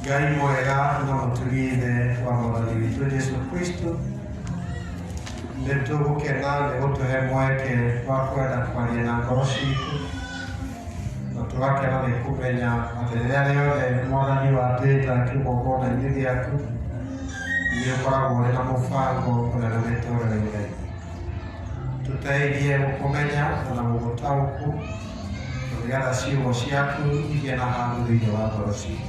Ngai mwega na mũtugi Ithe wa Mwathani witũ Jesu Kristo, nĩ tũgũkena nĩ gũtũhe mweke wa kwenda kwaria na ngoro citũ, na tũgakena nĩ kũmenya atĩ rĩrĩa rĩothe Mwathani watwĩta kĩgongona-inĩ gĩaku, nĩ ũkoragwo ũrĩ na mũbango mũnene mĩtũrĩre-inĩ itũ. Tũteithie gũkũmenya na gũgũtaũkwo, na nĩgetha ciugo ciaku igĩe na handũ thĩinĩ wa ngoro citũ.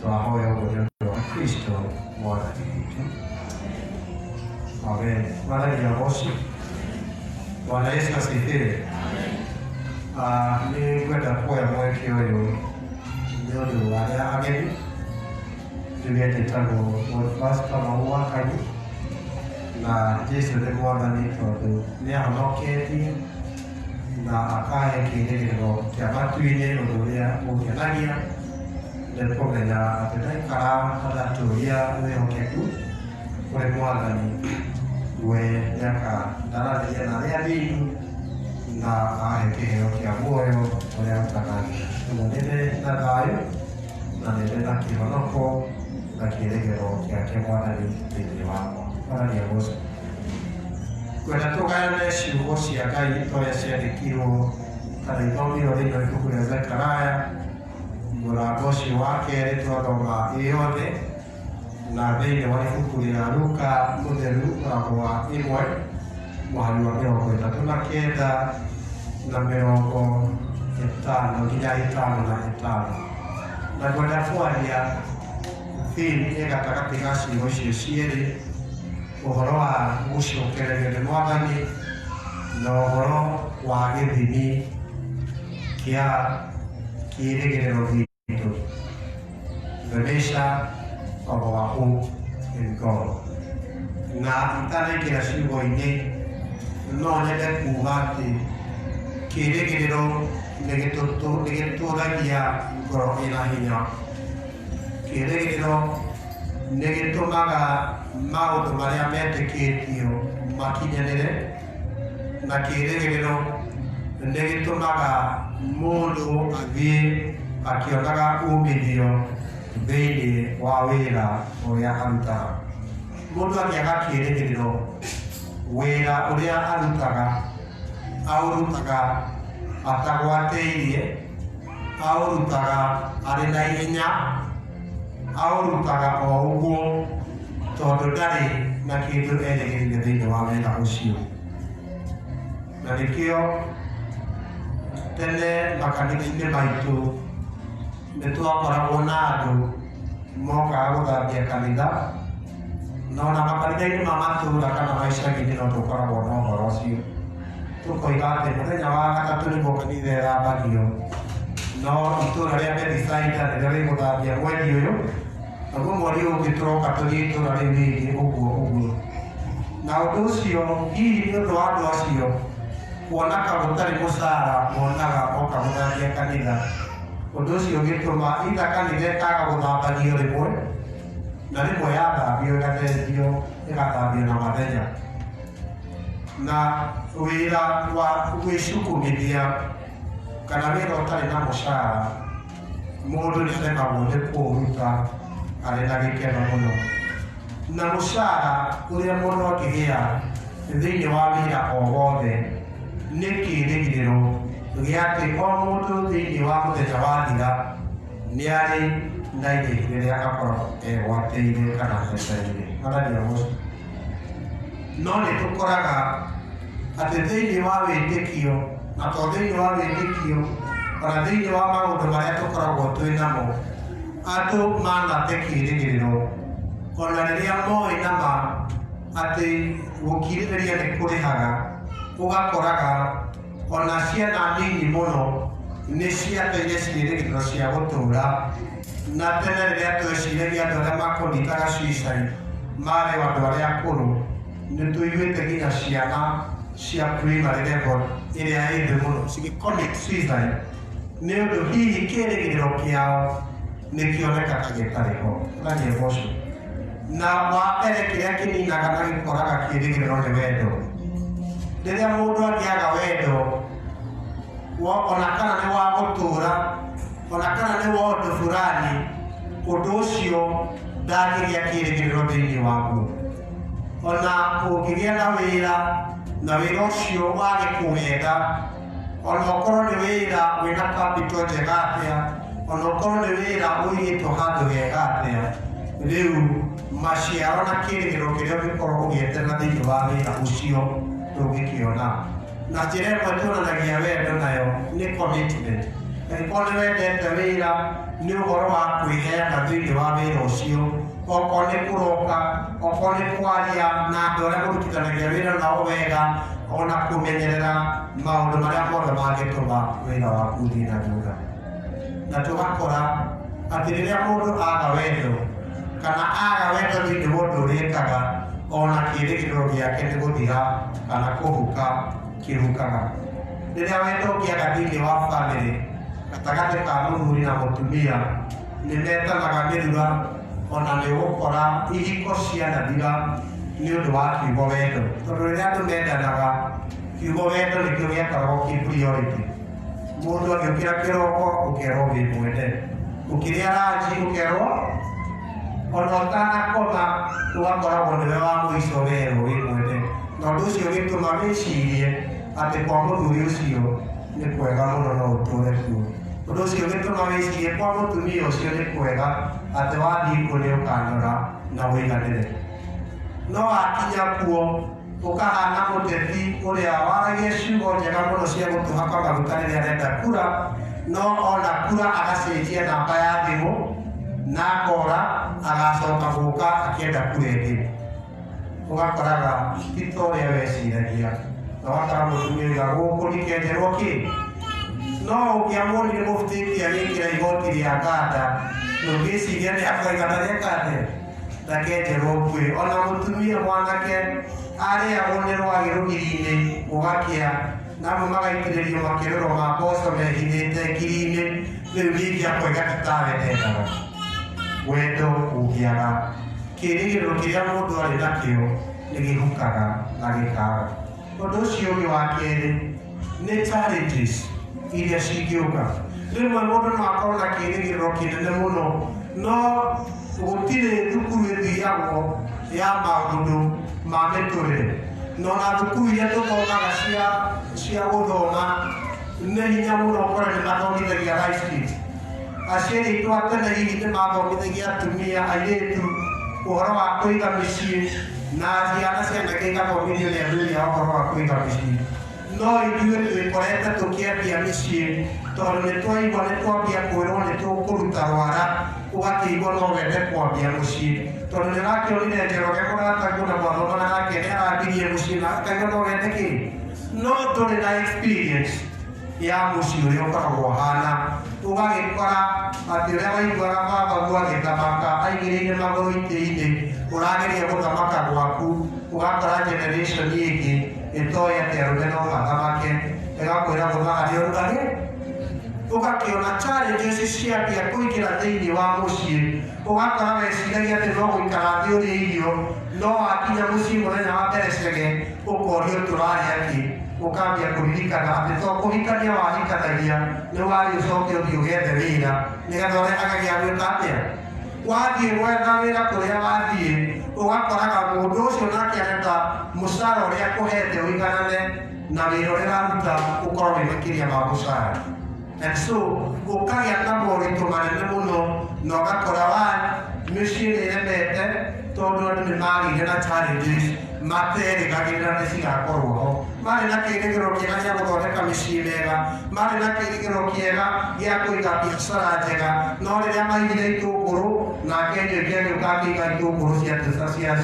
Twahoya ũguo nĩ ũndũ wa Kristo Mwathani witũ. Amen. Mwathani agocwo. Bwana Yesu asifiwe. Ah, nĩ ngwenda kuoya mweke ũyũ nĩ ũndũ wa arĩa ageni. Njuge njĩtagwo Boniface Kamau wa Kanyi na Jesu nĩ Mwathani tondũ nĩ ahonoketie na akahe kĩĩrĩgĩrĩro kĩa matu-inĩ. Ũndũ ũrĩa ũngenagia nĩ kũmenya atĩ ndaikara na ndatũria wĩhokeku kũrĩ Mwathani, we nĩakandaranĩria na arĩa athingu na ahe kĩheo kĩa muoyo ũrĩa ũtagathira. Ũguo nĩndĩ na thayũ na nĩndĩ na kĩhonoko na kĩĩrĩgĩrĩro gĩake Mwathani thĩinĩ wakwa. Mwathani agocwo. Ngwenda tũgayane ciugo cia Ngai ta ũrĩa ciandĩkirwo kana ithomirwo thĩinĩ wa ibuku rĩa Zekaraya mũrango ũcio wa kerĩ, twathoma ĩ yothe, na thĩinĩ wa ibuku rĩa Luka mũtheru mũrango wa 1 mũhari wa 39 na 50 nginya 55. Na ngwenda kwaria theme ĩ gatagatĩ ga ciugo icio cierĩ, ũhoro wa gũcokererio nĩ Mwathani na ũhoro wa gĩthimi kĩa kĩĩrĩgĩrĩro gitũ, the measure of our hope in God. Na itanaingĩra ciugo-inĩ, no nyende kuga atĩ kĩĩrĩgĩrĩro nĩ gĩtũragia ngoro ĩna hinya. Kĩĩrĩgĩrĩro nĩ gĩtũmaga maũndũ marĩa metĩkĩtio makinyanĩre, na kĩĩrĩgĩrĩro nĩ gĩtũmaga mũndũ athiĩ akĩonaga umithio thĩinĩ wa wĩra ũrĩa arutaga. Mũndũ angĩaga kĩĩrĩgĩrĩro, wĩra ũrĩa arutaga aũrutaga atagwatĩirie, aũrutaga arĩ na ihenya, aũrutaga o ũguo tondũ ndarĩ na kĩndũ erĩgĩrĩire thĩinĩ wa wĩra ũcio. Na nĩkĩo tene makanitha-inĩ maitũ nĩ twakoragwo na andũ mokaga gũthambia kanitha, na ona makanitha-inĩ ma matũũra kana ma icagi-inĩ no tũkoragwo na ũhoro ũcio. Tũkoiga atĩ mũthenya wa gatatũ nĩguo kanitha ĩthambagio, no itũũra rĩa Bethisaida nĩrĩo rĩgũthambia mweri ũyũ, naguo mweri ũyũ ũngĩ tũroka tũthiĩ itũũra rĩu rĩngĩ, ũguo ũguo. Na ũndũ ũcio hihi nĩ ũndũ wa andũ acio kuona ka gũtarĩ mũcara monaga moka gũthambia kanitha. Ũndũ ũcio ũgĩtũma itha kanitha ĩkaga gũthambagio rĩmwe na rĩmwe, yathambio ĩgathengio, ĩgathambio na mathenya. Na wĩra wa gwĩcukumithia kana wĩra ũtarĩ na mũcara, mũndũ nĩ aremagwo nĩ kũũruta arĩ na gĩkeno mũno. Na mũcara ũrĩa mũndũ angĩgĩa thĩinĩ wa wĩra o wothe nĩ kĩĩrĩgĩrĩro gĩa atĩ o mũndũ thĩinĩ wa mũthenya wathira nĩ arĩ na irĩhi rĩrĩa akoragwo egwatĩire kana etereire. Mwathani agocwo. No nĩ tũkoraga atĩ thĩinĩ wa wĩtĩkio, na to thĩinĩ wa wĩtĩkio, ona thĩinĩ wa maũndũ marĩa tũkoragwo twĩ namo, andũ manate kĩĩrĩgĩrĩro ona rĩrĩa moĩ na ma atĩ gũkirĩrĩria nĩ kũrĩhaga. Ũgakoraga ona ciana nini mũno nĩ ciateire ciĩrĩgĩrĩro cia gũtũũra. Na tene rĩrĩa tweciragia andũ arĩa makũnyitaga suicide marĩ o andũ arĩa akũrũ, nĩ tũiguĩte nginya ciana cia primary level ĩrĩa ĩ thĩ mũno cigĩ commit suicide nĩ ũndũ hihi kĩĩrĩgĩrĩro kĩao nĩ kĩonekaga gĩtarĩ ho. Mwathani agocwo. Na wa mbere, kĩrĩa kĩninaga na gĩkoraga kĩĩrĩgĩrĩro nĩ wendo. Rĩrĩa mũndũ angĩaga wendo, ona kana nĩ wa gũtũũra, ona kana nĩ wa ũndũ fulani, Ũndũ ũcio ndangĩgĩa kĩĩrĩgĩrĩro thĩinĩ waguo. Ona ũngĩgĩa na wĩra na wĩra ũcio wage kũwenda, ona ũkorwo nĩ wĩra wĩna capital njega atĩa, ona ũkorwo nĩ wĩra ũigĩtwo handũ hega atĩa, rĩu maciaro na kĩĩrĩgĩrĩro kĩrĩa ũngĩkorwo ũgĩeterera thĩinĩ wa wĩra ũcio ndũngĩkĩona. Na njĩra ĩmwe tuonanagia wendo nayo nĩ commitment. Angĩkorwo nĩ wendete wĩra, nĩ ũhoro wa kwĩheana thĩinĩ wa wĩra ũcio, okorwo nĩ kũroka, okorwo nĩ kwaria na andũ arĩa mũrutithanagia wĩra nao wega, ona kũmenyerera maũndũ marĩa mothe mangĩtũma wĩra waku ũthiĩ na thutha. Na tũgakora atĩ rĩrĩa mũndũ aga wendo kana aga wendo thĩinĩ wa ũndũ ũrĩa ekaga, ona kĩĩrĩgĩrĩro gĩake nĩ gũthira kana kũhuka kĩhukaga. Rĩrĩa wendo ũngĩaga thĩinĩ wa bamĩrĩ gatagatĩ ka mũthuri na mũtumia, nĩ metanaga mĩrura, ona nĩ ũgũkora ihiko cianathira nĩ ũndũ wa kiugo wendo. Tondũ rĩrĩa andũ mendanaga, kiugo wendo nĩkĩo gĩakoragwo kĩ priority. Mũndũ agĩũkĩra kĩroko ũkerwo wĩ mwende, ũkĩrĩa ranji ũkerwo, ona ũtanakoma ũgakoragwo nĩwe wa mũico werwo wĩ mwende. Na ũndũ ũcio ũgĩtũma wĩcirie atĩ kwa mũthuri ũcio nĩ kwega mũno no ũtũre kuo. Ũndũ ũcio ũgĩtũma wĩcirie kwa mũtumia ũcio nĩ kwega atĩ wathiĩ kuo nĩ ũkanora na ũiganĩre. No wakinya kuo ũkahana mũteti ũrĩa waragia ciugo njega mũno cia gũtũhaka maguta rĩrĩa arenda kura, no ona kura agacenjia namba ya thimũ na akora agacoka gũka akĩenda kura ĩngĩ. Ũgakoraga ti ta ũrĩa weciragia, na ũgakora mũtumia oiga gũkũ ndikenjerwo kĩ. No ũngĩamuonire mũbutĩti agĩkĩra igoti rĩa nganda, ndũngĩciria nĩ akoiga ndareka atĩa, ndakenjerwo mbuĩ. Ona mũtumia mwanake arĩagwo nĩ rwagĩ rũgiri-inĩ gũgakĩa, na amwe magaitĩrĩrio makĩrũro ma mboco mehithĩte ngiri-inĩ, rĩu ningĩ akoiga ti tawe ndendaga. Wendo ũngĩaga, kĩĩrĩgĩrĩro kĩrĩa mũndũ arĩ nakĩo nĩ gĩhukaga na gĩkaga. Ũndũ ũcio ũngĩ wa kerĩ nĩ challenges iria cingĩũka. Rĩmwe mũndũ no akorwo na kĩĩrĩgĩrĩro kĩnene mũno, no gũtirĩ thukuru ĩthiagwo ya maũndũ ma mĩtũrĩre. Na ona thukuru iria tũthomaga cia gũthoma nĩ hinya mũno ũkore nĩ mathomithagia life skills. Aciari aitũ a tene hihi nĩ mathomithagia atumia airĩtu ũhoro wa kũiga mĩciĩ, na ciana cia anake igathomithio nĩ athuri ao ũhoro wa kũiga mĩciĩ. No ithuĩ twĩkorete tũkĩambia mĩciĩ tondũ nĩ twaigua nĩ twambia kwĩrwo nĩ tũkũruta rwara, ũgakĩigua no wende kwambia mũciĩ tondũ nĩ ũrakĩonire Njoroge mũrataguo na mwathomaga nake nĩ arambirie mũciĩ na ũkaigua no wende kĩ. No ndũrĩ na experience ya mũciĩ ũrĩa ũkoragwo ũhana, ũgagĩkora atĩ ũrĩa waiguaga babaguo agĩthamaka aigĩrĩire magũrũ itĩ-inĩ, ũrageria gũthamaka gwaku, ũgakora generation ĩngĩ ĩtoĩ atĩ arũme no mathamake, ĩgakwĩra gũthaga nĩ ũrugage. Ũgakĩona challenges ciambia kũingĩra thĩinĩ wa mũciĩ, ũgakora weciragia atĩ no gũikara thĩ ũrĩe irio, no wakinya mũciĩ mũthenya wa mbere cege ũkorio tũrarĩa kĩ, ũkambia kũririkana atĩ to kũhikania wahikanagia, nĩ warĩ ũcoke ũthiĩ ũgethe wĩra nĩgetha ũrehage gĩa gwĩka atĩa. Wathiĩ gwetha wĩra kũrĩa wathiĩ, ũgakoraga mũndũ ũcio nake arenda mũcara ũrĩa akũhete ũiganane na wĩra ũrĩa ũraruta ũkorwo wĩ makĩria ma mũcara. And so ũkagĩa na moritũ manene mũno, na ũgakora wa mĩciĩ nĩ ĩremete tondũ andũ nĩ magĩire na challenges materĩgagĩrĩra nĩ cigakorwo ho. Marĩ na kĩĩrĩgĩrĩro kĩega gĩa gũthondeka mĩciĩ mĩega, marĩ na kĩĩrĩgĩrĩro kĩega gĩa kũiga biacara njega, no rĩrĩa maigire itũngũrũ, nake Njoki agĩũka akĩiga itũngũrũ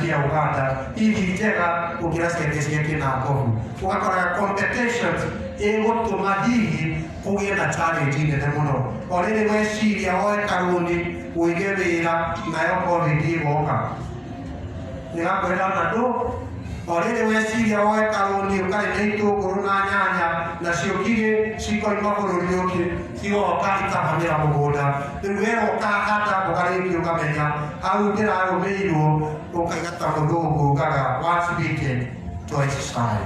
cia Uganda hihi njega gũkĩra ciake cia Kĩnangobu. Ũgakoraga competitions ĩgũtũma hihi kũgĩe na challenge nene mũno. O rĩrĩ weciria woe karũni ũige wĩra, nayo COVID ĩgoka ĩgakwĩra ona ndũ. O rĩrĩ weciria woe karũni ũkarĩme itũngũrũ na nyanya, nacio ngigĩ cikoima bũrũri ũngĩ cigoka ikahamĩra mũgũnda. Rĩu wera ũkahanda mboga rĩngĩ ũkamenya hau ndĩrarũmĩirwo, ũkaiga ta mũthũngũ ugaga once bitten twice shy.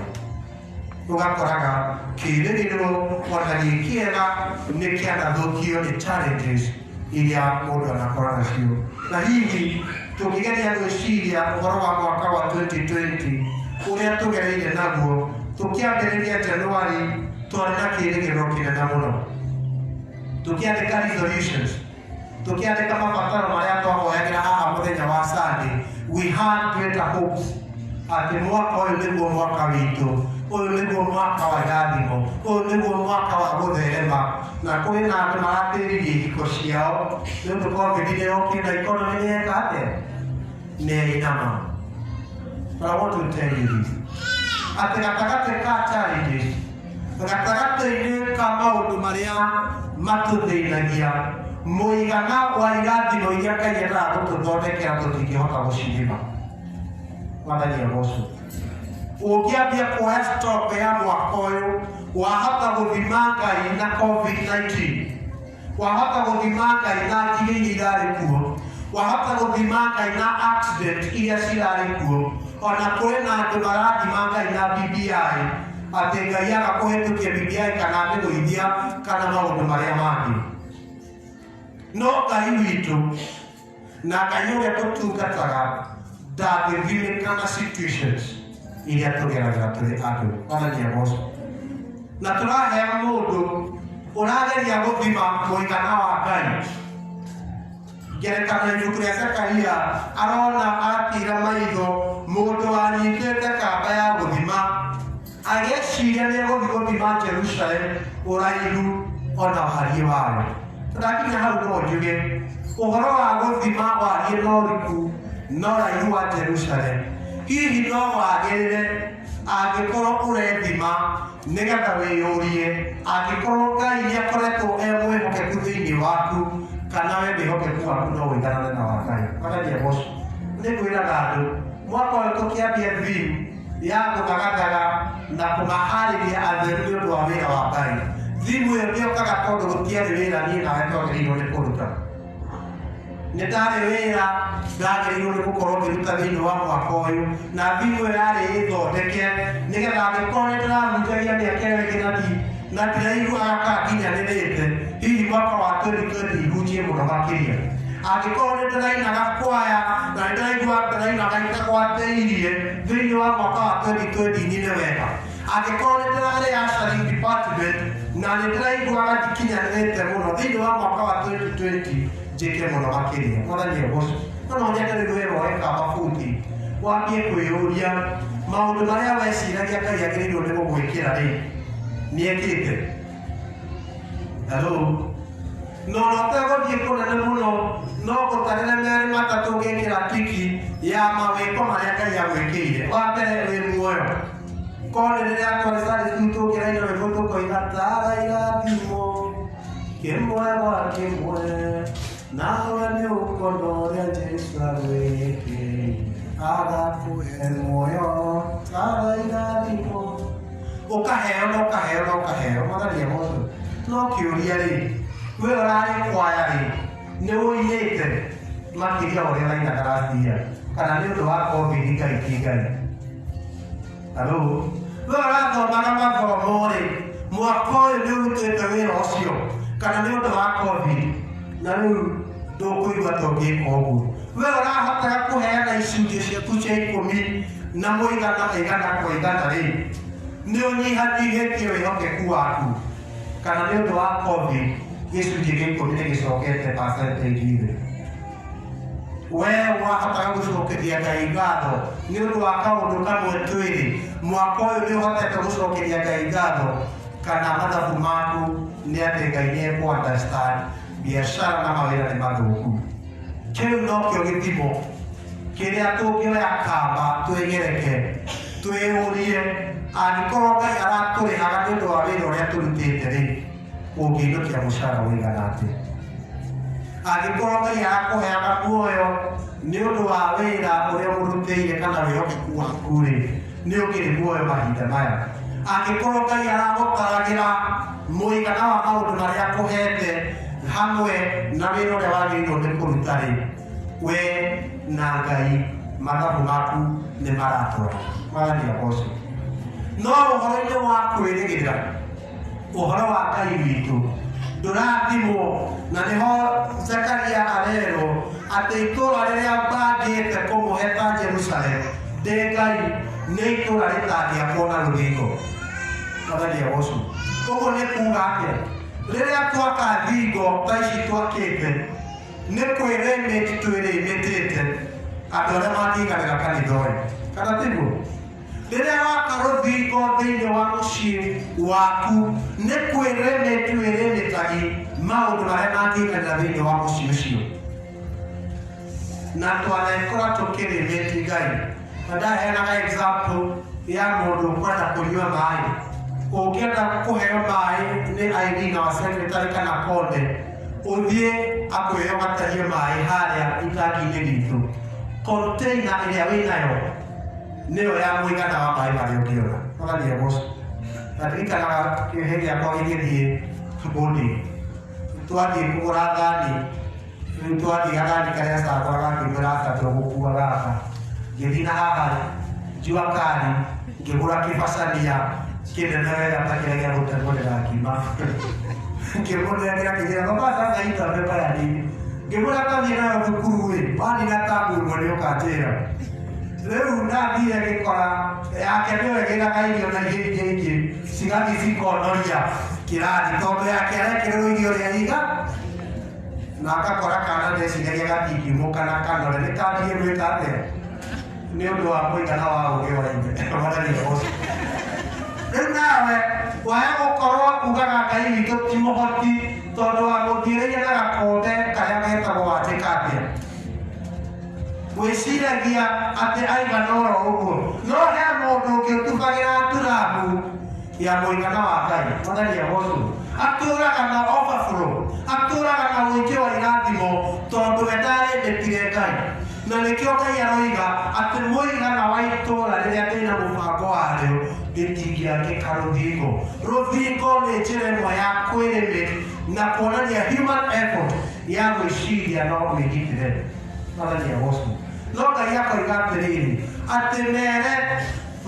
Ũgakoraga kĩĩrĩgĩrĩro ona gĩ kĩega nĩ kĩanathũkio nĩ challenges Iria mũndũ anakora nacio. Na hihi tũngĩgeria gwĩciria ũhoro wa mwaka wa 2020 ũrĩa tũgereire naguo, tũkĩambĩrĩria January twarĩ na kĩĩrĩgĩrĩro kĩnene mũno, tũkĩandĩka resolutions, tũkĩandĩka mabataro marĩa twahoyagĩra haha mũthenya wa Sunday. We had greater hopes atĩ mwaka ũyũ nĩguo mwaka witũ, ũyũ nĩguo mwaka wa irathimo, ũyũ nĩguo mwaka wa gũtherema. Na kwĩ na andũ maratĩririe ihiko ciao nĩ ũndũ COVID nĩ yokire na economy nĩ yeka atĩa, nĩ yainama. But I want to tell you this, atĩ gatagatĩ ka challenges, gatagatĩ-inĩ ka maũndũ marĩa matũthĩnagia, mũigana wa irathimo iria Ngai endaga gũtũthondekera tũtingĩhota gũcithima. Mwathani agocwo. Ũngĩambia kuoya stock ya mwaka ũyũ, wahota gũthima Ngai na COVID-19, wahota gũthima Ngai na ngigĩ iria irarĩ kuo, wahota gũthima Ngai na accident iria cirarĩ kuo. Ona kũrĩ na andũ marathima Ngai na BBI, atĩ Ngai aga kũhĩtũkia BBI kana amĩgũithia kana maũndũ marĩa mangĩ. No Ngai witũ na Ngai ũrĩa tũtungataga ndangĩthimĩka na situations iria tũgeragĩra tũrĩ andũ. Mwathani agocwo. Na tũrahea mũndũ ũrageria gũthima mũigana wa Ngai ngerekano. Ibuku rĩa Zekaria arona atira maitho mũndũ wanyitĩte kamba ya gũthima, agĩciria nĩ egũthiĩ gũthima Jerusalem ũraihu ona wariĩ wayo. Ndakinya hau no njuge ũhoro wa gũthima wariĩ na ũriku na ũraihu wa Jerusalem hihi no wagĩrĩre angĩkorwo ũrethima nĩgetha wĩyũrie angĩkorwo Ngai nĩ akoretwo e mwĩhokeku thĩinĩ waku, kana we wĩhokeku waku no ũiganane na wa Ngai. Mwathani agocwo. Nĩ ngwĩraga andũ, mwaka ũyũ tũkĩambia theme ya gũthagathaga na kũmaharĩria atheru nĩ ũndũ wa wĩra wa Ngai. Theme ĩyo ndĩokaga tondũ gũtiarĩ wĩra niĩ nawe twagĩrĩirwo nĩ kũruta. Nĩ ndarĩ wĩra ndagĩrĩirwo nĩ gũkorwo ngĩruta thĩinĩ wa mwaka ũyũ, na thimũ ĩyo yarĩ ĩthondeke nĩgetha angĩkorwo nĩ ndĩrahunjagia mĩaka ĩyo ĩngĩ na ndiraiguaga ka nginyanĩrĩte, hihi mwaka wa 2020 hunjie mũno makĩria. Angĩkorwo nĩ ndĩrainaga kwaya na nĩ ndĩraigua ndĩrainaga itagwatĩirie, thĩinĩ wa mwaka wa 2020 nyine wega. Angĩkorwo nĩ ndĩrarĩ ushering department na nĩ ndĩraiguaga ndikinyanĩrĩte mũno, thĩinĩ wa mwaka wa 2020 njĩke mũno makĩria. Mwathani agocwo. No nyende rĩu wĩra woe kamba buti wambie kwĩyũria maũndũ marĩa weciragia Ngai agĩrĩirwo nĩ gũgwĩkĩra rĩ, nĩ ekĩte? Hello? No na ũtegũthiĩ kũnene mũno, no gũtarĩre merĩ matatũ ũngĩkĩra tiki ya mawĩko marĩa Ngai agwĩkĩire. Wa mbere, wĩ muoyo. Korwo nĩ rĩrĩa twarĩ Sunday school tũkĩraina rwĩmbo tũkoiga, "Tara irathimo kĩmwe gwa kĩmwe, nawe nĩ ũkuona ũrĩa Jesũ agwĩkĩire, agakũhe muoyo, tara irathimo." Ũkaheo na ũkaheo na ũkaheo. Mwathani agocwo. No kĩũria rĩ, we ũrarĩ kwaya rĩ, nĩ ũinĩte makĩria ũrĩa ũrainaga last year, kana nĩ ũndũ wa COVID Ngai ti Ngai? Hello? We ũrathomaga mathomo rĩ, mwaka ũyũ nĩ ũrutĩte wĩra ũcio, kana nĩ ũndũ wa COVID na rĩu ndũkũigua ta ũngĩka ũguo? We ũrahotaga kũheana icunjĩ ciaku cia ikũmi na mũigana igana kwa igana rĩ, nĩ ũnyihanyihĩtie wĩhokeku waku, kana nĩ ũndũ wa COVID gĩcunjĩ gĩa ikũmi nĩ gĩcokete percentage thĩ? We wahotaga gũcokeria Ngai ngatho nĩ ũndũ wa kaũndũ kamwe twĩrĩ, mwaka ũyũ nĩ ũhotete gũcokeria Ngai ngatho, kana mathabu maku nĩ atĩ Ngai nĩ ekũ understand biacara na mawĩra nĩ mathũku? Kĩu nokĩo gĩthimo kĩrĩa tũngĩoya kamba twĩgereke twĩyũrie angĩkorwo Ngai aratũrĩhaga nĩ ũndũ wa wĩra ũrĩa tũrutĩte rĩ, ũngĩinũkia mũcara ũigana atĩa? Angĩkorwo Ngai arakũheaga muoyo nĩ ũndũ wa wĩra ũrĩa mũrutĩire kana wĩhokeku waku rĩ, nĩ ũkĩrĩ muoyo mahinda maya? Angĩkorwo Ngai aragũtaragĩra mũigana wa maũndũ marĩa akũhete hamwe na wĩra ũrĩa wagĩrĩirwo nĩ kũruta rĩ, we na Ngai mathabu maku nĩ maratwara? Mwathani agocwo. No ũhoro-inĩ wa kwĩrĩgĩrĩra ũhoro wa Ngai witũ, Ndũrathimwo. Na nĩho Zekaria arerwo atĩ itũũra rĩrĩa mbangĩte kũmũhe ta Jerusalem ndĩ Ngai nĩ itũũra rĩtangĩakwo na rũthingo. Mwathani agocwo. Ũguo nĩ kuga atĩa? Rĩrĩa twaka thingo ta ici twakĩte, nĩ kwĩrĩmĩti twĩrĩmĩtĩte andũ arĩa mangĩiganĩra kanitha ũyũ, kana tiguo? Rĩrĩa waka rũthingo thĩinĩ wa mũciĩ waku, nĩ kwĩrĩmĩti wĩrĩmĩtagi maũndũ marĩa mangĩiganĩra thĩinĩ wa mũciĩ ũcio. Na twanekora tũkĩrĩmĩti Ngai. Na ndaheanaga example ya mũndũ ũkwenda kũnyua maĩ. Ũngĩenda kũheo maĩ nĩ Irene wa secretary kana Konde, ũthiĩ akwĩre ũgatahie maĩ harĩa itangi-inĩ ritũ. Container ĩrĩa wĩnayo nĩyo ya mũigana wa maĩ marĩa ũngĩona. Mwathani agocwo. Na ndirikanaga kĩhe gĩakwa gĩgĩthiĩ boarding, twathiĩ kũgũra thani. Rĩu twathiĩ gathani karĩa cagũraga, ngĩmwĩra aca, tũgũkua gaka. Ngĩthiĩ na haha jua kali, ngĩgũra kĩbacania kĩnene wega ta kĩrĩa gĩa gũteng'ũrĩra ngima. Ngĩmũnengera, ngĩmwĩra, "Baba, sasa hii itabeba ya nini?" Ngĩmwĩra, "Tathiĩ nayo thukuru ĩ, wanina tamu ĩmwe nĩ ũkanjĩra." Rĩu ndathire ngĩkora yake nĩyo ĩgĩraga irio na irio ingĩ ingĩ cigathiĩ cikonoria kĩrathi, tondũ yake arekĩrĩrwo irio ũrĩa iga na agakora kana ndeciragia gatingiumũka na kanore nĩ kandirie gwĩka atĩa nĩ ũndũ wa mũigana wa ũgĩ wa ithe. Mwathani agocwo. Rĩu nawe waya gũkorwo ugaga Ngai witũ ti mũhoti tondũ wa gũthiĩrĩire na gakombe karĩa getagwo wanjĩka atĩa, wĩciragia atĩ aigana oro ũguo, no he mũndũ ũngĩ ũtubagĩra turamu ya mũigana wa Ngai. Mwathani agocwo. Atũraga na overflow, atũraga na ũingĩ wa irathimo tondũ we ndarĩndĩkire Ngai. Na nĩkĩo Ngai aroiga atĩ mũigana wa itũũra rĩrĩa ndĩna mũbango warĩo rĩtingĩangĩka rũthingo. Rũthingo nĩ njĩra ĩmwe ya kwĩrĩmĩ na kuonania human effort ya gwĩciria no wĩgitĩre. Mwathani agocwo. No Ngai akoiga atĩrĩrĩ, atĩ mere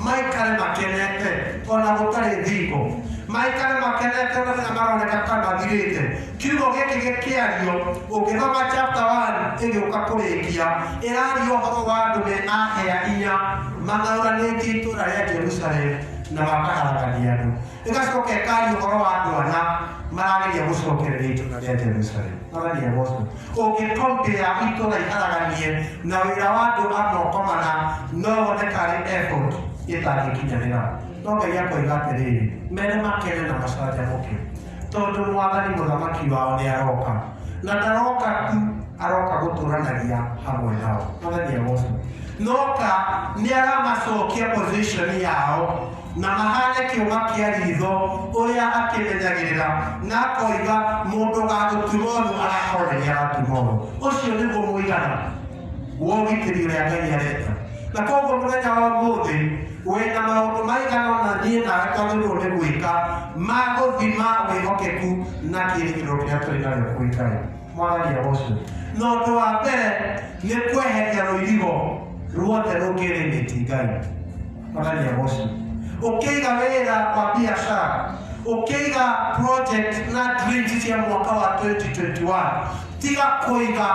maikare makenete ona gũtarĩ thingo, maikare makenete ona rĩrĩa maroneka ta mathirĩte. Kiugo gĩkĩ gĩkĩario, ũngĩthoma chapter 1 ĩgĩũka kũrĩkia, ĩraria ũhoro wa andũ mena hĩa inya mang'aũranĩtie itũũra rĩa Jerusalem na makaharagania andũ. Ĩgacoka ĩkaria ũhoro wa andũ ana marageria gũcokereria itũũra rĩa Jerusalem. Mwathani agocwo. Ũngĩkompea itũũra iharaganie na wĩra wa andũ a moko mana, no wone karĩ effort ĩtangĩkinyanĩra. No Ngai akoiga atĩrĩrĩ, mere makene na macanjamũke tondũ Mwathani mũthamaki wao nĩ aroka, na ndaroka tu, aroka gũtũranagia hamwe nao. Mwathani agocwo. Noka nĩ aramacokia position yao na mahane kĩũma kĩa ritho ũrĩa akĩmenyagĩrĩra, na akoiga mũndũ gagũtumorũ arakorwo nĩ aratumorũ. Ũcio nĩguo mũigana wa ũgitĩri ũrĩa Ngai areta. Na koguo mũthenya wa ũmũthĩ wĩna maũndũ maigana ũna niĩ nawe twagĩrĩirwo nĩ gwĩka ma gũthima wĩhokeku na kĩĩrĩgĩrĩro kĩrĩa tũrĩ narĩo kwĩ Ngai. Mwathani agocwo. Na ũndũ wa mbere nĩ kweheria rũirigo ruothe rũngĩrĩmĩti Ngai. Mwathani agocwo. Ũkĩiga wĩra wa biacara, ũkĩiga project na dreams cia mwaka wa 2021, tiga kũiga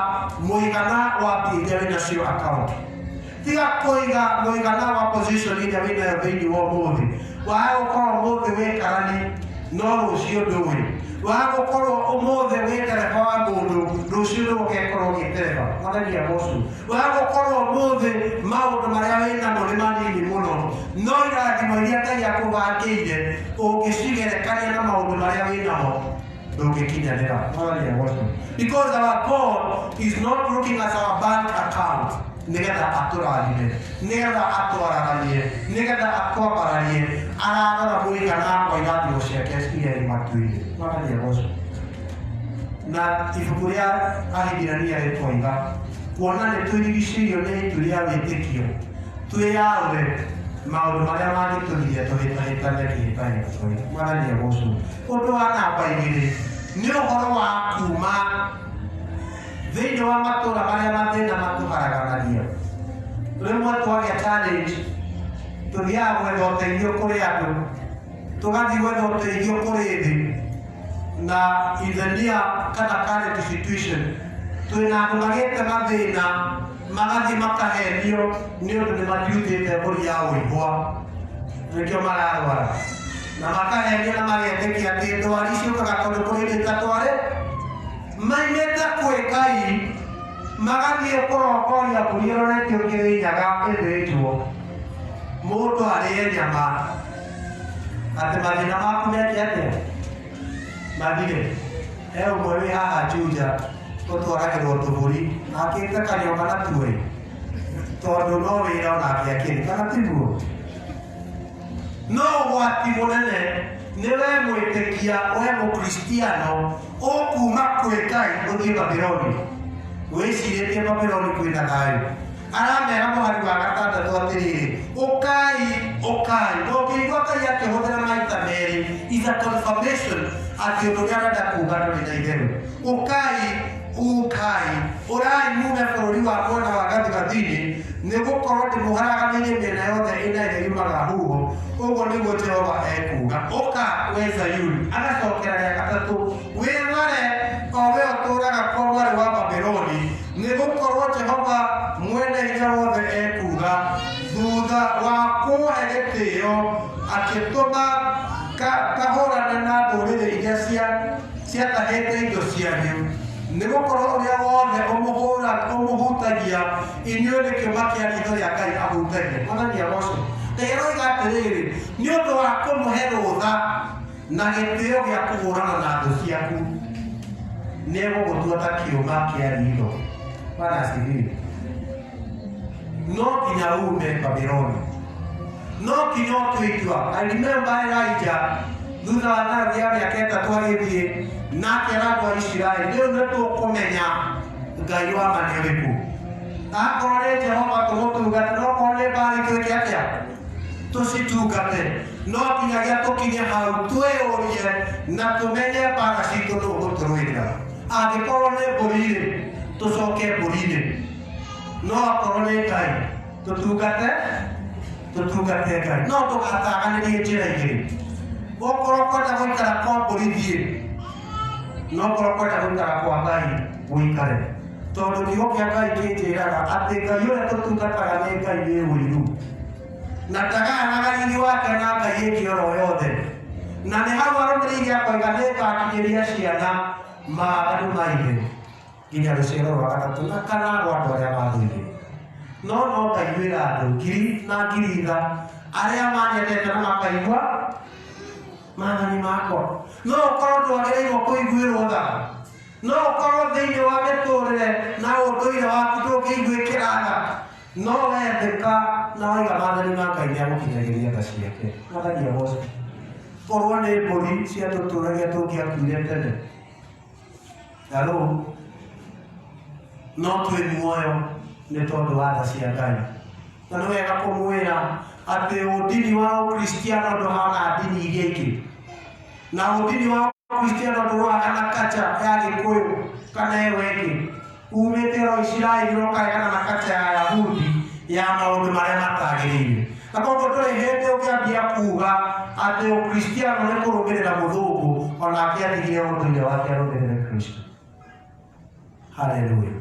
mũigana wa mbia iria wĩnacio account, tiga kũiga mũigana wa position ĩrĩa wĩnayo thĩinĩ wa ũmũthĩ. Waga gũkorwo ũmũthĩ wĩ karani, no rũciũ ndũĩ. Waga gũkorwo ũmũthĩ wĩ ndereba wa mũndũ, rũciũ nĩ ũgekorwo ũgĩtereba. Mwathani agocwo. Waga gũkorwo ũmũthĩ maũndũ marĩa wĩ namo nĩ manini mũno, no irathimo iria Ngai akũbangĩire ũngĩcigerekania na maũndũ marĩa wĩ namo ndũngĩkinyanĩra. Mwathani agocwo. Because our God is not looking at our bank account nĩgetha atũrathime, nĩgetha atwaraganie, nĩgetha atwambararie. Ararora mũigana wa irathimo ciake iria irĩ matu-inĩ. Mwathani agocwo. Na ibuku rĩa Ahibirania rĩkoiga, kuona nĩ tũrigicĩirio nĩ itu rĩa wĩtĩkio, twĩyaũre maũndũ marĩa mangĩtũgiria tũhĩtahĩtane kĩhĩtahĩtano. Mwathani agocwo. Ũndũ wa namba 2 nĩ ũhoro wa kuma thĩinĩ wa matũũra marĩa mathĩna matũharaganagia. Rĩmwe twagĩa challenge, tũthiaga gwetha ũteithio kũrĩ andũ, tũgathiĩ gwetha ũteithio kũrĩ thĩ. Na ithenia kana current situation twĩna andũ magĩte mathĩna magathiĩ makahenio nĩ ũndũ nĩ matiutĩte mbũri ya ũigwa nĩkĩo mararwara na makahenio na magetĩkia atĩ ndwari ciũkaga tondũ kũrĩ hĩndĩ itatware maimĩte kwĩ Ngai magathiĩ kũrongoria mbũri ĩroretio Kĩrĩnyaga ĩthĩnjwo mũndũ arĩe nyama atĩ mathĩna maku meke atĩa mathire. He ũmwe wĩ haha Juja ũtwaragĩrwo tũbũri akĩte kanyũmba na tuo tondũ no wĩra onake akĩrĩ kana tiguo. No ũgwati mũnene nĩ we mwĩtĩkia, we mũkristiano ũkuma kwĩ Ngai ũthiĩ Babuloni wĩcirĩtie Babuloni kwĩna thayũ. Aramera mũhari wa gatandatũ atĩrĩrĩ, ũkai ũkai. Ũngĩigua Ngai akĩhũthĩra maita merĩ is a confirmation atĩ ũndũ ũrĩa arenda kuga ndũrĩ na itherũ. Ũkai ũkai, ũrai mume bũrũri wa mwena wa gathigathini, nĩ gũkorwo ndĩmũharaganĩirie mĩena yothe ĩna ĩrĩa yumaga huho, ũguo nĩguo Jehova ekuuga. Ũka, wee Zayuni. Agacokera rĩa gatatũ, wĩthare, o wee ũtũũraga kuo, mwarĩ wa Babuloni, nĩ gũkorwo Jehova Mwene-Hinya-Wothe ekuuga, Thuutha wa kũũhe gĩtĩĩo, akĩtũma ngahũũrane na ndũrĩrĩ iria ciatahĩte indo cianyu, nĩgũkorwo ũrĩa wothe ũmũhutagia inyuĩ nĩ kĩũma kĩa riitho rĩa Ngai ahutagia. Mwathani agoocwo. Ngai aroiga atĩrĩrĩ, nĩ ũndũ wa kũmũhe rũtha na gĩtĩo gĩa kũhũrana na thũ ciaku, nĩegũgũtua ta kĩũma kĩa riitho. Bwana asifiwe. No nginya ume Babuloni, no nginya ũtue itua. I remember Elijah thutha wa ng'aragu ya mĩaka 3 agĩthiĩ na akera andũ a Isiraeli, rĩu nĩ tũkũmenya Ngai wa ma nĩ ũrĩkũ. Akorwo nĩ Jehova tũmũtungate, no okorwo nĩ Baali twĩke atĩa? Tũcitungate. No nginyagia tũkinye hau twĩyũrie na tũmenye mbara citũ nũ ũgũtũrũĩrĩra. Angĩkorwo nĩ mbũri-rĩ, tũcoke mbũri-inĩ, no akorwo nĩ Ngai tũtungate, tũtungate Ngai. No ndũgataganĩrie njĩra igĩrĩ. Okorwo kwenda gũikara kwa mbũri, thiĩ, no okorwo kwenda gũikara kwa Ngai, ũikare, tondũ kiugo kĩa Ngai kĩnjĩraga atĩ Ngai ũrĩa tũtungataga nĩ Ngai wĩ ũiru na ndagayanaga riri wake na Ngai ĩngĩ oro yothe. Na nĩ hau arũmĩrĩire akoiga, nĩ ngakinyĩria ciana maaganu ma ithe nginya rũciaro rwa gatatũ na kana rwa andũ arĩa mathũire. No ngaiguĩra andũ ngiri na ngiri tha arĩa manyendete na makaigua maathani makwa. No ũkorwo ndwagĩrĩirwo kũiguĩrwo tha, no ũkorwo thĩinĩ wa mĩtũrĩre na ũndũire waku ndũngĩiguĩkĩra tha, no wethĩka na waiga maathani ma Ngai, nĩ agũkinyagĩria tha ciake. Mwathani agocwo. Korwo nĩ mbũri ciatũtũragia, tũngĩakuire tene. Hello? No twĩ muoyo nĩ tondũ wa tha cia Ngai. Na nĩ wega kũmwĩra atĩ ũndini wa ũkristiano ndũhana ndini iria ingĩ, na ũndini wa ũkristiano ndũrũaga na kacha ya Gĩkũyũ kana ĩyo ĩngĩ. Umĩte ro Isiraeli ũkaregana na kacha ya Yahudi ya maũndũ marĩa matagĩrĩire, na koguo ndũrĩ hĩndĩ ũngĩambia kuga atĩ ũkristiano nĩ kũrũmĩrĩra mũthũngũ onake atigire ũndũire wake arũmĩrĩre Kristo. Haleluya.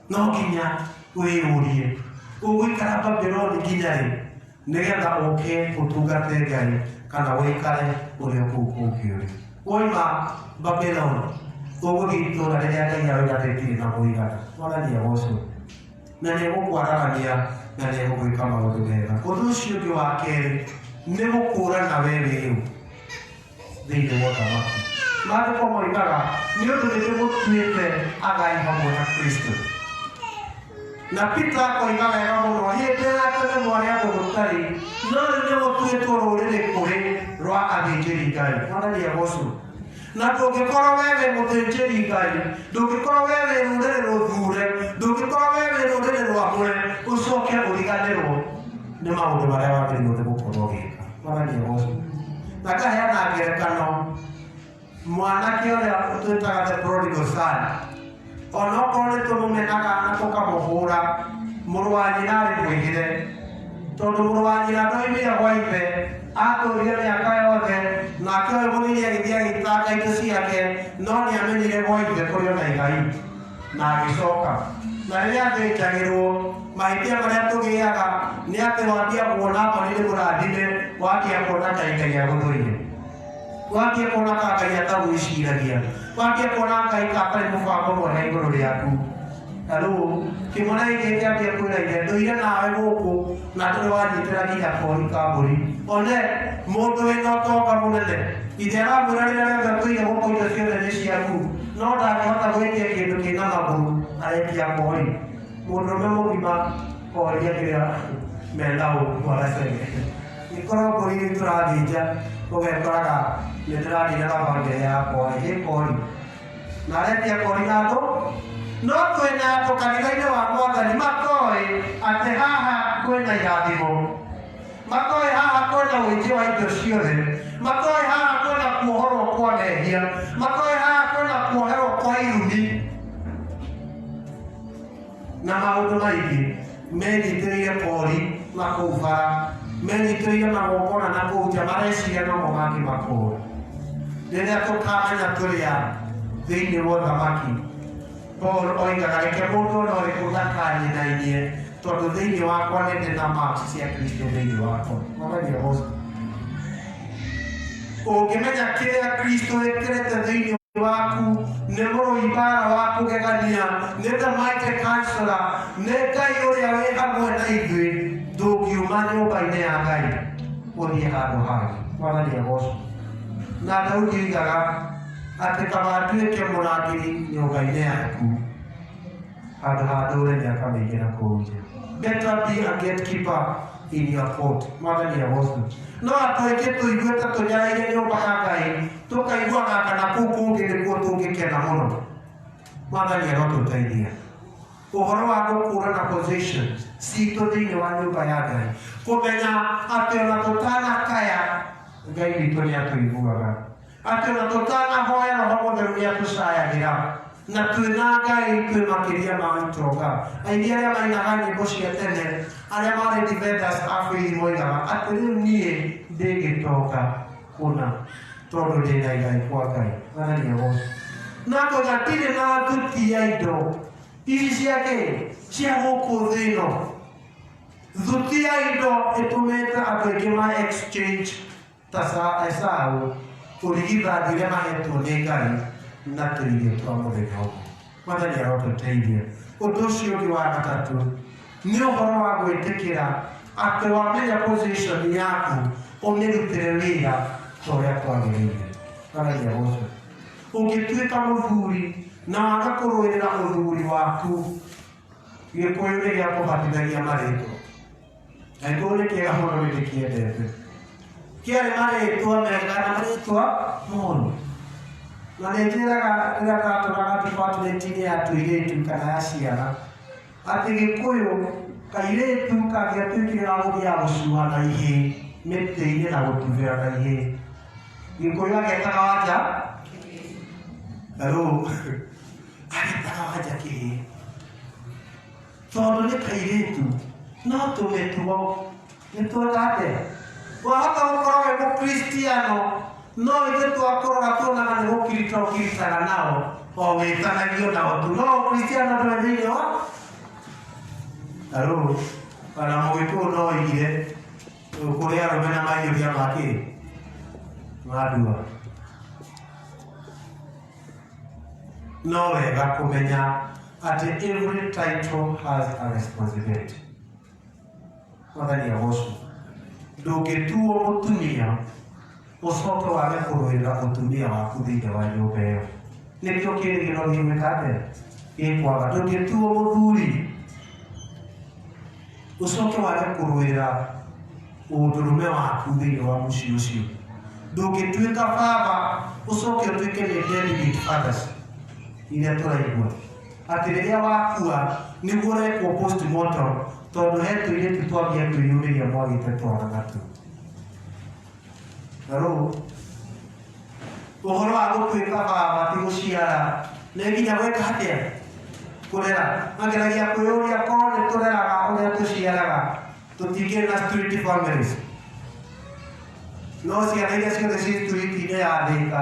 No nginya wĩyũrie, ũgũikara Babuloni nginya rĩ nĩgetha ũke ũtungate Ngai, kana ũikare ũrĩ o kũu kũngĩ ũrĩ? Woima Babuloni ũgũthiĩ itũũra rĩrĩa Ngai aroiga rĩtirĩ na mũigana. Mwathani agocwo. Na nĩ egũkwararamia na nĩ egũgwĩka maũndũ mega. Ũndũ ũcio ũngĩ wa kerĩ nĩ gũkũrana we wĩũ thĩinĩ wa ũthamaki. Maandĩko moigaga, nĩ ũndũ nĩ ndĩmũtuĩte agai hamwe na Kristo. Na Peter akoiga wega mũno, hĩndĩ ya tene mwarĩ andũ mũtarĩ, no rĩu nĩ mũtuĩtwo rũrĩrĩ kũrĩ rwa athĩnjĩri Ngai. Mwathani agocwo. Na ndũngĩkorwo we wĩ mũthĩnjĩri Ngai, ndũngĩkorwo we wĩ rũrĩrĩ rũthure, ndũngĩkorwo we wĩ rũrĩrĩ rwamũre, ũcoke ũriganĩrwo nĩ maũndũ marĩa wagĩrĩirwo nĩ gũkorwo ũgĩka. Mwathani agocwo. Na ngaheana ngerekano, mwanake ũrĩa twĩtaga the prodigal son, onokorwo nĩ tũmũmenaga na tũkamũhũra, mũrũ wa nyina arĩ mwĩhĩre. Tondũ mũrũ wa nyina ndoimire gwa ithe, atũrire mĩaka yothe, nake ũyũ mũnini agĩthiĩ agĩitanga indo ciake, no nĩamenyire gwa ithe kũrĩ ona igai, na agĩcoka. Na rĩrĩa athĩnjagĩrwo, mahĩtia marĩa tũgĩaga nĩ atĩ wambia kuona Labani nĩ mũrathime, wambia kuona ta Ngai agũthũire, wambia kuona ka Ngai atagwĩciragia, wambia kuona Ngai ta atarĩ mũbango mwega igũrũ rĩaku. Na rĩu kĩmwana gĩkĩ kĩambia kwĩra ithe, ndũire nawe gũkũ na ndũrĩ wanyitĩra nginya kori ka mbũri. One mũndũ wĩna ũtonga mũnene, ithe aramwĩra rĩrĩa rĩothe tũire gũkũ indo ciothe nĩ ciaku, no ndangĩhota gwĩtia kĩndũ kĩna magũrũ, aretia kori. Mũndũrũme mũgima koria kĩrĩa mena ũguo agacege. Ikorwo mbũri iria tũrathĩnja ũgekoraga nĩ ndĩranina na bamĩrĩ yakwa ĩ kori. Na aretia kori na andũ, no twĩna andũ kanitha-inĩ wa Mwathani matoĩ atĩ haha kwĩna irathimo, matoĩ haha kwĩna ũingĩ wa indo ciothe, matoĩ haha kwĩna kuohorwo kwa mehia, matoĩ haha kwĩna kuoherwo kwa irumi na maũndũ maingĩ. Menyitĩrĩire kori na kũu bara, menyitĩrĩire magongona na kũu nja, mareciria nomo mangĩmakũũra. Rĩrĩa tũkamenya tũrĩ a thĩinĩ wa ũthamaki, Paul oigaga reke mũndũ ona ũrĩkũ ndakanyinainie, tondũ thĩinĩ wakwa nĩ ndĩ na marks cia Kristo thĩinĩ wakwa. Mwathani agocwo. Ũngĩmenya kĩrĩa Kristo ĩkĩrĩte thĩinĩ waku, nĩ mũrũi mbara wa kũgegania, nĩ the mighty counselor, nĩ Ngai ũrĩa wĩ hamwe na ithuĩ, ndũngiuma nyũmba-inĩ ya Ngai ũthiĩ handũ hangĩ. Mwathani agocwo. Na Daudi oigaga atĩ kaba nduĩke mũrangĩri nyũmba-inĩ yaku handũ ha ndũre mĩaka mĩingĩ na kũu nja. Better be a gatekeeper in your court. Mwathani agocwo. No andũ aingĩ tũiguĩte tũnyaraire nyũmba ya Ngai, tũkaiguaga kana kũu kũngĩ nĩkuo tũngĩkena mũno. Mwathani arotũteithia. Ũhoro wa gũkũrana position citũ thĩinĩ wa nyũmba ya Ngai, kũmenya atĩ ona tũtanakaya Ngai witũ nĩ atũiguaga, atĩ ona tũtanahoya Roho Mũtheru nĩ atũcayagĩra, na twĩna Ngai twĩ makĩria ma itonga. Aini arĩa mainaga nyĩmbo cia tene, arĩa marĩ defenders a faith, moigaga atĩ rĩu niĩ ndĩ gĩtonga kũna tondũ ndĩ na igai kwa Ngai. Mwathani agocwo. Na koiga ndirĩ na thuti ya indo ici cia kĩ cia gũkũ thĩ ĩno. Thuti ya indo ĩtũmĩte andũ aingĩ ma exchange ta Esau ũrigithathi ũrĩa mahetwo nĩ Ngai na tũirio twa mũthenya ũmwe. Mwathani arotũteithia. Ũndũ ũcio ũngĩ wa gatatũ nĩ ũhoro wa gwĩtĩkĩra atĩ wamenya position yaku ũmĩrutĩre wĩra ta ũrĩa kwagĩrĩire. Mwathani agocwo. Ũngĩtuĩka mũthuri na waga kũrũĩrĩra ũthuri waku, Gĩkũyũ nĩ gĩa kũbatithagia marĩtwa. Gĩkũyũ nĩ kĩega mũno, nĩ ndĩkĩendete. Kĩarĩ marĩtwa mega na marĩtwa moru. Na nĩ njĩraga rĩrĩa ndatũraga department-inĩ ya tũirĩtu kana ya ciana, atĩ Gĩkũyũ kairĩtu kangĩatuĩkire ga gũthiaga gũcua na ihĩĩ mĩtĩ-inĩ na gũtubĩra na ihĩĩ, Gĩkũyũ agetaga wanja. Hello. Agetaga wanja kĩhĩĩ tondũ nĩ kairĩtu, no tũmĩtugo nĩ tweka atĩa. Wahota gũkorwo wĩ mũkristiano, no ithuĩ twakũrora tuonaga nĩ gũkirita ũkiritaga nao, o wĩtanagio nao tu, no ũkristiano ndũrĩ thĩinĩ wa. Hello. Ona mũgĩkũyũ no oigire kũrĩ arũme na maiyũria ma kĩ ma ndua. No wega kũmenya atĩ every title has a responsibility. Mwathani agocwo. Ndũngĩtuo mũtumia ũcoke wage kũrũĩrĩra ũtumia waku thĩinĩ wa nyũmba ĩyo. Nĩkĩo kĩrĩgĩrĩro gĩgwĩka atĩa? Gĩkwaga. Ndũngĩtuo mũthuri ũcoke wage kũrũĩrĩra ũndũrũme waku thĩinĩ wa mũciĩ ũcio. Ndũngĩtuĩka baba ũcoke ũtuĩke nĩ delegate fathers iria tũraigua atĩ rĩrĩa wakua nĩguo ũrekwo postmortem, tondũ he tũirĩtu twambia kwĩyumĩria mwagĩte twana natuo. Na rĩu ũhoro wa gũtuĩka baba ti gũciara, nĩ nginya gwĩka atĩa? Kũrera. Mageragia kwĩyũria korwo nĩ tũreraga ũrĩa tũciaraga. Tũtingĩrĩ na street families, no ciana iria ciothe ciĩ street-inĩ ya Thĩka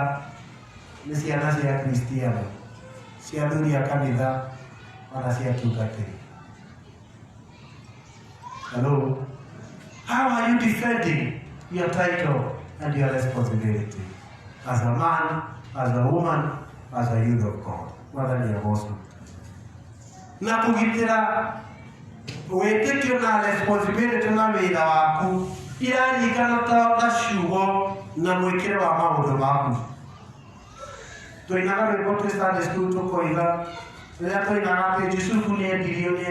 nĩ ciana cia Kristiano, cia athuri a kanitha, ona cia tungatĩri. Hello, how are you defending your title and your responsibility as a man, as a woman, as a youth of God? Mwathani agocwo. Na kũgitĩra wĩtĩkio na responsibility na wĩra waku iraringana ta na ciugo na mwĩkĩre wa maũndũ maku. Tũinaga rwĩmbo twĩ Sunday school, tũkoiga, rĩrĩa tũinaga atĩ Jusufu nĩendirio nĩ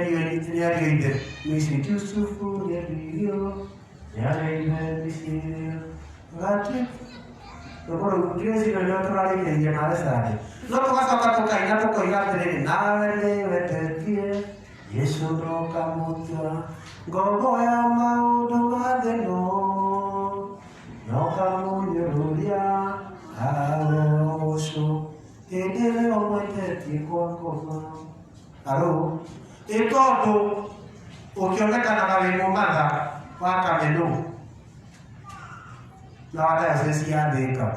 ariũ ithe Misiri. Jusufu nĩendirio nĩ ariũ ithe Misiri gati rwĩmbo rũu ndĩreciria nĩo tũrarĩkĩrĩria nawe Sunday, no tũgacoka tũkaina tũkoiga atĩrĩrĩ, nawe nĩwendetie Yesu ndokamũtua ngombo ya maũndũ ma thĩ no nokamũnyũrũria arogocwo hĩndĩ ĩrĩa ũmwendetie kwa ngoma. Aro ĩ tondũ ũkĩonekanaga wĩ mũmatha wa Kameno na wa diocese ya Thĩka,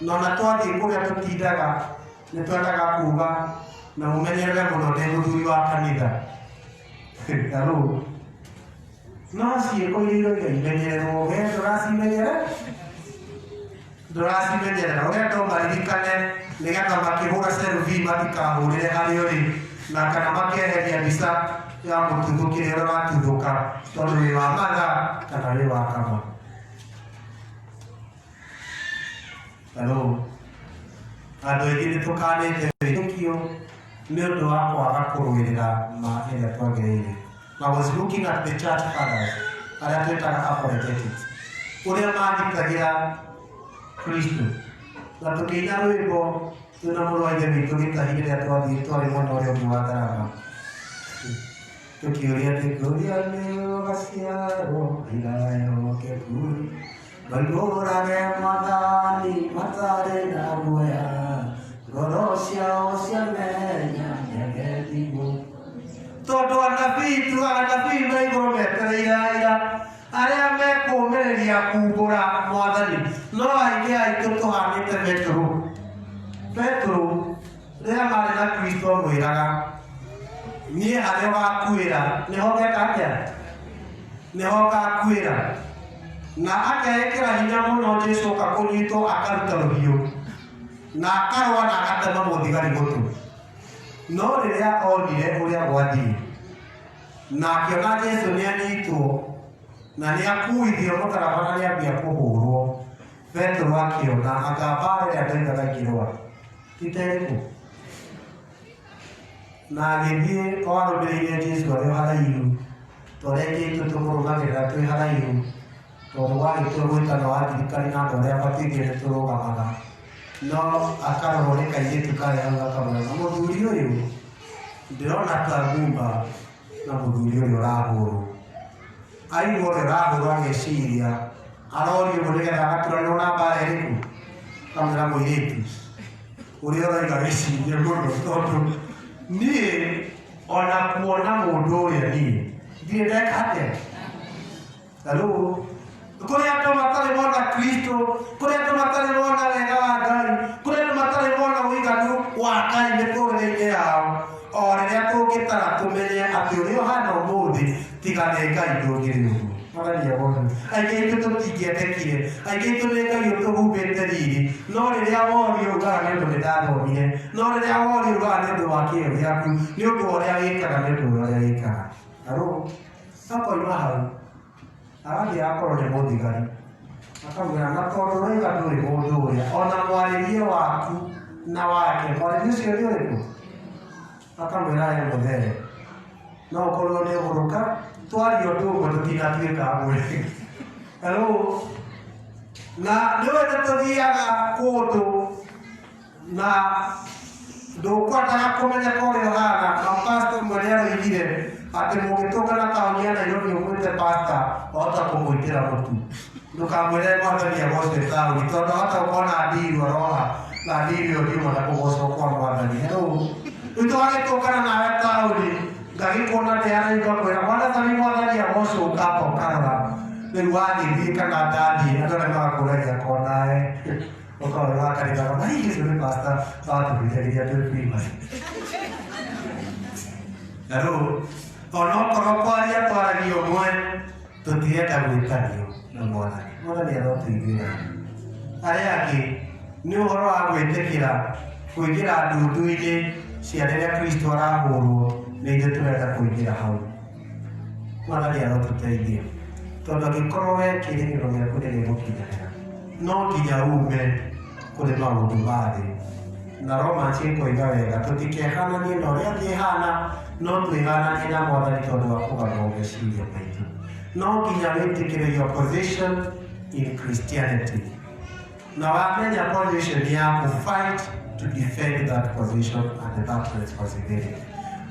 na ona twathiĩ kũrĩa tũtindaga nĩ twendaga kuga na mũmenyerere mũno, ndĩ mũthuri wa kanitha. Aro no ciĩko iria iroiga imenyererwo, we ndũracimenyere, ndũracimenyerera. Ũrenda ũmaririkane nĩgetha makĩhũra selfie matikahũrĩre harĩa ũrĩ, na kana makeheria mbica ya mũtuthũkĩre ũrĩa ũratuthũka tondũ wĩ wa matha kana wĩ wa kama. Hello, andũ aingĩ nĩ tũkanĩte wĩtĩkio nĩ ũndũ wa kwaga kũrũĩrĩra ma ĩrĩa twagĩrĩire. I was looking at the church fathers, arĩa twĩtaga apologetics, ũrĩa magitagĩra Kristo, na tũkĩina rwĩmbo twĩna mũrũ wa ithe witũ Gĩtahi rĩrĩa twathiĩ twarĩ mwena ũrĩa ũngĩ wa ngarama, tũkĩũria atĩ ngũria nĩ ũgaciarwo iraehokeku maigũrage Mwathani matarĩ na guoya, ngoro ciao ciamenya nĩagetigwo, tondũ anabii tu anabii me igũrũ metereire aira arĩa mekũmĩrĩria kumbũra Mwathani. No aingĩ aitũ tũhanĩte Petero. Petero rĩrĩa marĩ na Kristo amwĩraga, niĩ harĩa ũgakuĩra nĩho ngeka atĩa, nĩho ngakuĩra, na akeĩkĩra hinya mũno. Jesu oka kũnyitwo, akaruta rũhiũ na akarũa na agatema mũthigari gũtũ. No rĩrĩa onire ũrĩa gwathiĩ na akĩona Jesu nĩ anyitwo na nĩ akuithio mũtharaba na nĩ ambia kũhũrwo, Petero akĩona anga mbara ĩrĩa ndoigaga ingĩrũa ti ta ĩrĩkũ, na agĩthiĩ o arũmĩrĩire Jesu arĩ o haraihu, ta ũrĩa aingĩ aitũ tũmũrũmagĩrĩra twĩ haraihu, tondũ wagĩtua gwĩtana wa thirikari na andũ arĩa abatithie nĩ tũrũgamaga. No akarorwo nĩ kairĩtu karĩa hau, gakamwĩra, na mũthuri ũyũ ndĩrona ta ngumba na mũthuri ũrĩa ũrahũrwo. Aigua ũrĩa ũrahũrwo, ageciria arorio ũguo nĩgetha agaturanĩrwo na mbara ĩrĩkũ. Kamwĩra, mũirĩtu ũrĩa ũroiga wĩcirie mũno, tondũ niĩ ona kuona mũndũ ũrĩa niĩ ndirĩ ndeka atĩa. Hello, kũrĩ andũ matarĩ mona Kristo, kũrĩ andũ matarĩ mona wega wa Ngai, kũrĩ andũ matarĩ mona ũiganu wa Ngai mĩtũrĩre-inĩ yao. O rĩrĩa tũngĩtara tũmenye atĩ ũrĩa ũhana ũmũthĩ tiga nĩ Ngai ndũngĩrĩ ũguo. Mwathani agocwo. Aingĩ aitũ tũtingĩendekire, aingĩ aitũ nĩ Ngai ũtũhumbĩte riri. No rĩrĩa worio ugaga nĩ ũndũ nĩ ndathomire, no rĩrĩa worio ugaga nĩ ũndũ wa kĩyo gĩaku, nĩ ũndũ wa ũrĩa wĩkaga, nĩ ũndũ wa ũrĩa wĩkaga. Aro akoima hau agathiĩ agakorwo nĩ mũthigari, akamwĩra, na tondũ ũroiga ndũĩ mũndũ ũrĩa, ona mwarĩrie waku na wake, mwarĩrie ũcio nĩ ũrĩkũ? Akamwĩra, we mũthere, no ũkorwo nĩ ũgũrũka twaria ũndũ ũmwe tũtinatuĩka amwe. Hello, na nĩwe nĩ tũthiaga kũndũ na ndũkwendaga kũmenyeka ũrĩa ũhana. Na pastor ũmwe nĩ aroigire atĩ mũngĩtũngana taũni ya Nairobi ũmwĩte pastor, wahota kũmwĩtĩra mũtu. Ndũkamwĩre Mwathani agocwe taũni, tondũ ahota gũkorwo na ndiru aroha, na ndiru ĩyo ndiuma na kũgocwo kwa Mwathani. Hello, rĩu tũgagĩtũngana nawe taũni. Ngagĩkuona ndĩ haraihu ngakwĩra mwathani mwathani agocwo ũkamba ũkarora rĩu wagĩthiĩ kana ndathiĩ andũ arĩa magakũragia konawe ũkorwo wa kanitha kama hihi ũcio nĩ pastor watũhunjagĩria twĩ primary. Na rĩu onokorwo kwaria twaragia ũmwe tũtirenda gwĩtanio na mwathani. Mwathani arotũiguĩra. Arĩa angĩ nĩ ũhoro wa gwĩtĩkĩra kũingĩra ndundu-inĩ cia rĩrĩa Kristo arahũrwo nĩ ithuĩ tũrenda kũingĩra hau. Mwathani arotũteithia tondũ angĩkorwo we kĩĩrĩgĩrĩro gĩaku nĩ gĩgũkinyanĩra no nginya ume kũrĩ maũndũ ma thĩ. Na Romans ĩkoiga wega tũtikehananie na ũrĩa thĩ ĩhana no twĩhananie na mwathani tondũ wa kũgarũrwo meciria maitũ. No nginya wĩtĩkĩre your position in Christianity na wamenya position yaku, fight to defend that position and that responsibility.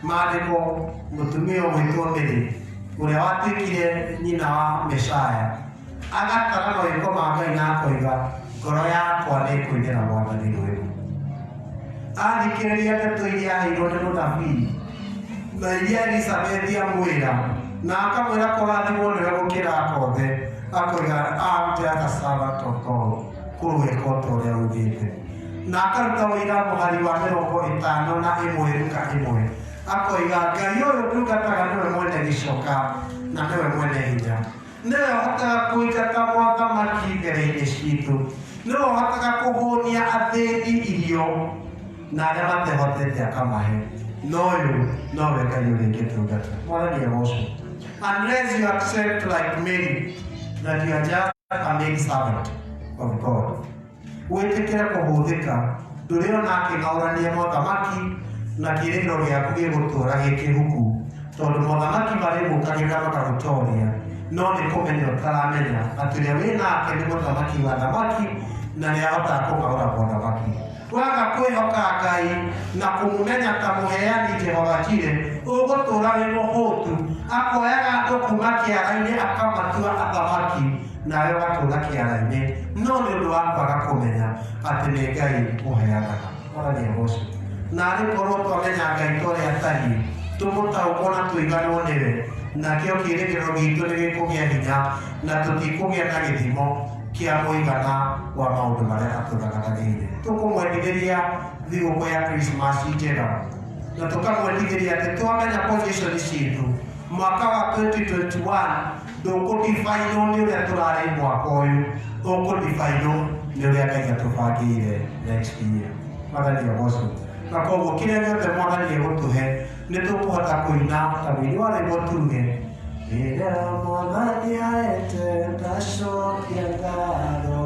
Maandĩko mũtumia ũgwĩtwo Mary ũrĩa watuĩkire nyina wa Meshaya agatara mawĩko ma Ngai na akoiga ngoro yakwa nĩ ĩkũinĩra mwathani rwĩmbo. Athikĩrĩria ndeto iria aheirwo nĩ mũnabii na iria Elizabethi amwĩra na akamwĩra kũrathimwo nĩwe gũkĩra akothe akoiga I'm just a servant of God kũrwĩka o ta ũrĩa ugĩte na akaruta ũira mũhari wa 51 Luka 1 akoiga Ngai ũyũ ndungataga nĩwe mwene gĩcoka na nĩwe mwene hinya nĩwe ũhotaga kũingata mothamaki mbere-inĩ citũ nĩwe ũhotaga kũhũnia athĩni irio na arĩa matehotete akamahe no ũyũ nowe Ngai ũrĩa ingĩtungata. Mwathani agocwo. Unless you accept like Mary that you are just a maid servant of God, wĩtĩkĩre kũhũthĩka ndũrĩona akĩng'aũrania mothamaki na kĩĩrĩgĩrĩro gĩaku gĩgũtũũra gĩ kĩhuku tondũ mothamaki marĩgũkagĩrĩra makagũtoria no nĩ kũmenya ũtaramenya atĩ ũrĩa wĩ nake nĩ mũthamaki wa thamaki na nĩ ahotaga kũng'aũra mothamaki. Waga kwĩhoka Ngai na kũmũmenya ta mũheani Jehova Jireh, ũgũtũũra wĩ mũhũtu. Akoyaga andũ kuma kĩara-inĩ akamatua athamaki, nawe ũgatũũra kĩara-inĩ, no nĩ ũndũ wa kwaga kũmenya atĩ nĩ Ngai ũheanaga. Mwathani agocwo. Na arĩ korwo twamenya Ngai ta ũrĩa atariĩ, tũmũtaũkwo na tũiganwo nĩwe, nakĩo kĩĩrĩgĩrĩro gitũ nĩ gĩkũgĩa hinya na tũtikũgĩa na gĩthimo kĩa mũigana wa maũndũ marĩa atũthagathageire. Tũkũmwendithĩria thigũkũ ya Christmas njega na tũkamwendithĩria atĩ twamenya position citũ mwaka wa 2021 ndũkũdifainwo nĩ ũrĩa tũrarĩ mwaka ũyũ, ũkũdifainwo nĩ ũrĩa Ngai atũbangĩire next year. Mwathani agocwo. Na koguo kĩrĩa gĩothe mwathani egũtũhe nĩ tũkũhota kũina ta mũini wa rwĩmbo tuge rĩrĩa mwathani aete ndacokia ngatho.